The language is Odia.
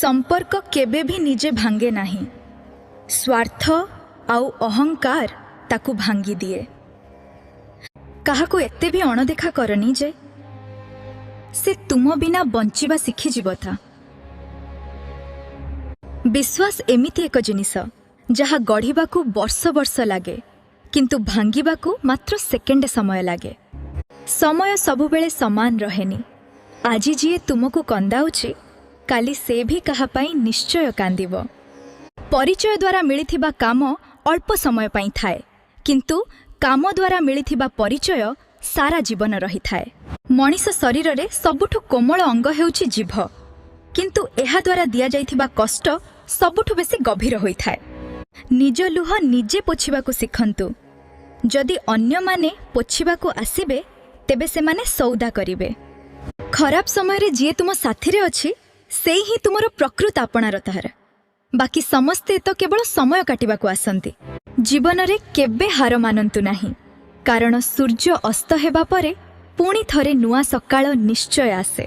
ସମ୍ପର୍କ କେବେ ବି ନିଜେ ଭାଙ୍ଗେ ନାହିଁ, ସ୍ୱାର୍ଥ ଆଉ ଅହଙ୍କାର ତାକୁ ଭାଙ୍ଗିଦିଏ। କାହାକୁ ଏତେ ବି ଅଣଦେଖା କରନି ଯେ ସେ ତୁମ ବିନା ବଞ୍ଚିବା ଶିଖିଯିବ ତା। ବିଶ୍ୱାସ ଏମିତି ଏକ ଜିନିଷ, ଯାହା ଗଢ଼ିବାକୁ ବର୍ଷ ବର୍ଷ ଲାଗେ, କିନ୍ତୁ ଭାଙ୍ଗିବାକୁ ମାତ୍ର ସେକେଣ୍ଡ ସମୟ ଲାଗେ। ସମୟ ସବୁବେଳେ ସମାନ ରହେନି। ଆଜି ଯିଏ ତୁମକୁ କନ୍ଦାଉଛି, କାଲି ସେ ବି କାହା ପାଇଁ ନିଶ୍ଚୟ କାନ୍ଦିବ। ପରିଚୟ ଦ୍ୱାରା ମିଳିଥିବା କାମ ଅଳ୍ପ ସମୟ ପାଇଁ ଥାଏ, କିନ୍ତୁ କାମ ଦ୍ୱାରା ମିଳିଥିବା ପରିଚୟ ସାରା ଜୀବନ ରହିଥାଏ। ମଣିଷ ଶରୀରରେ ସବୁଠୁ କୋମଳ ଅଙ୍ଗ ହେଉଛି ଜିଭ, କିନ୍ତୁ ଏହା ଦ୍ୱାରା ଦିଆଯାଇଥିବା କଷ୍ଟ ସବୁଠୁ ବେଶୀ ଗଭୀର ହୋଇଥାଏ। ନିଜ ଲୁହ ନିଜେ ପୋଛିବାକୁ ଶିଖନ୍ତୁ। ଯଦି ଅନ୍ୟମାନେ ପୋଛିବାକୁ ଆସିବେ, ତେବେ ସେମାନେ ସଉଦା କରିବେ। ଖରାପ ସମୟରେ ଯିଏ ତୁମ ସାଥିରେ ଅଛି, ସେଇ ହିଁ ତୁମର ପ୍ରକୃତ ଆପଣାର ତାହାର। ବାକି ସମସ୍ତେ ତ କେବଳ ସମୟ କାଟିବାକୁ ଆସନ୍ତି। ଜୀବନରେ କେବେ ହାର ମାନନ୍ତୁ ନାହିଁ, କାରଣ ସୂର୍ଯ୍ୟ ଅସ୍ତ ହେବା ପରେ ପୁଣି ଥରେ ନୂଆ ସକାଳ ନିଶ୍ଚୟ ଆସେ।